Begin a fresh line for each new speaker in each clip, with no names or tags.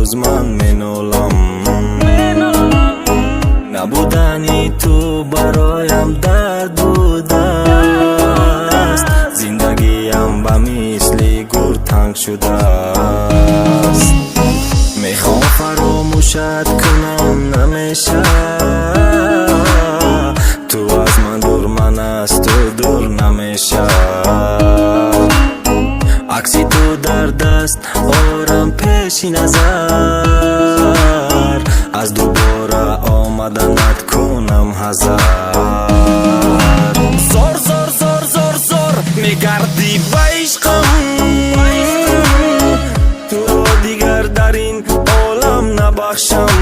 Ҳанӯз ман менолам. Набудани ту бароям дард будааст, зиндагиам ба мисли гур танг шудааст. Мехоҳам фаромӯшат кунам, намеша. Ту аз ман дур, ман аз ту дур намеша. Акси ту дар даст орам пеши назар, аз дубора омаданат кунам ҳазар. Зор, зор, зор, зор, зор мегардӣ ба ишқам, туро дигар дар ин олам набахшам.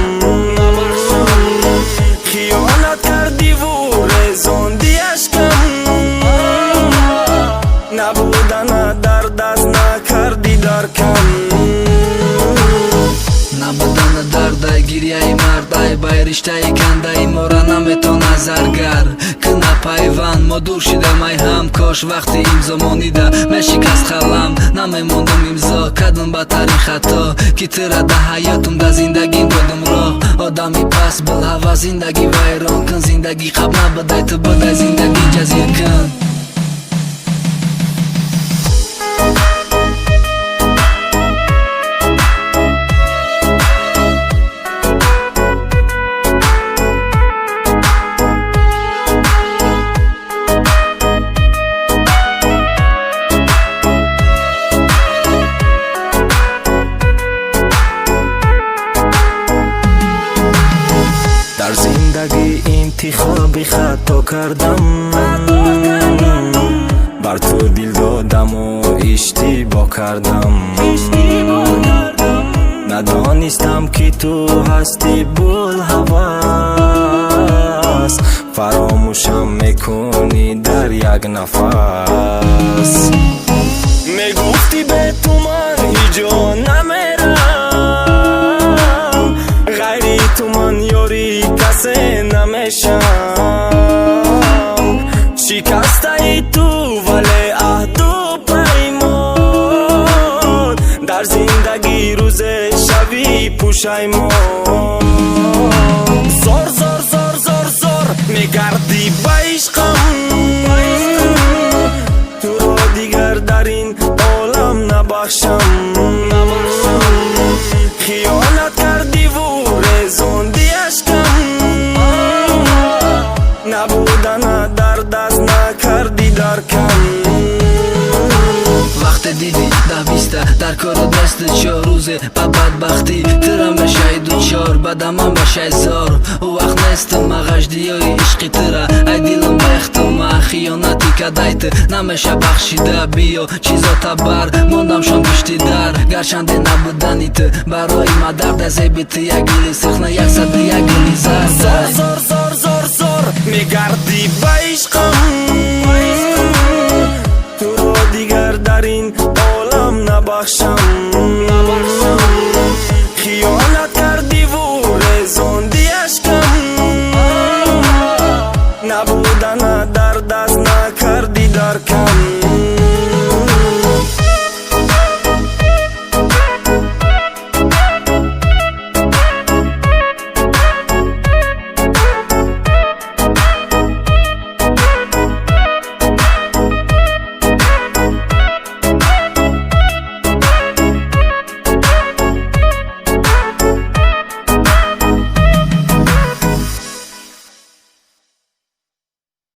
Хиёнат кардиву резонди ашкам, набудана дар даст накардӣ даркам.
Набудана дардай, гирьяи мардай, бай риштаи кандаи мора наметона заргар кина пайванд. Мо дур шидам ай ҳам, кош вақти имзо монида мешикаст қалам, намемондум. Имзо кардам бадтарин хато, ки тира да ҳаётум, да зиндагим додум роҳ. Одами паст булҳава, зиндагӣ вайрон кун. Зиндагӣ қабл набудай, ту будай, зиндагӣ ҷазир кун.
Дар зиндагӣ интихоби хато кардам, бар ту дил додаму иштибоҳ кардам. Надонистам, ки ту ҳастӣ булҳавас, фаромӯшам мекунӣ дар як нафас. Мегуфтӣ, бе ту ман ҳиҷо намерам, ғайри ту ман ёри касе намешам. Шикастаи ту вале аҳду паймон, дар зиндагӣ рӯзе шавӣ пушаймон. Зор, зор, зор, зор, зор мегардӣ ба ишқам, туро дигар дар ин олам набахшам. Хиёнат кардиву резонди ашкам, набудана дар даст накардӣ даркам.
Вақте дидӣ даҳ биста дар кору дасти чор рӯзе ба бадбахтӣ тира мешаи дучор, бадаман башай зор. Ӯ вақт нестам мағаждиёи ишқи тира, ай дилам бехтума. Хиёнати кадай ту намеша бахшида. Биё, чизота бар мондамшон пишти дар. Гарчанде набудани ту барои ма дарда, зеби ту як гули сирхна, 101 гули зарда.
Зор, зор, зор, зор мегардӣ ба ишқам, туро дигар дар ин олам набахшам. Хиёнат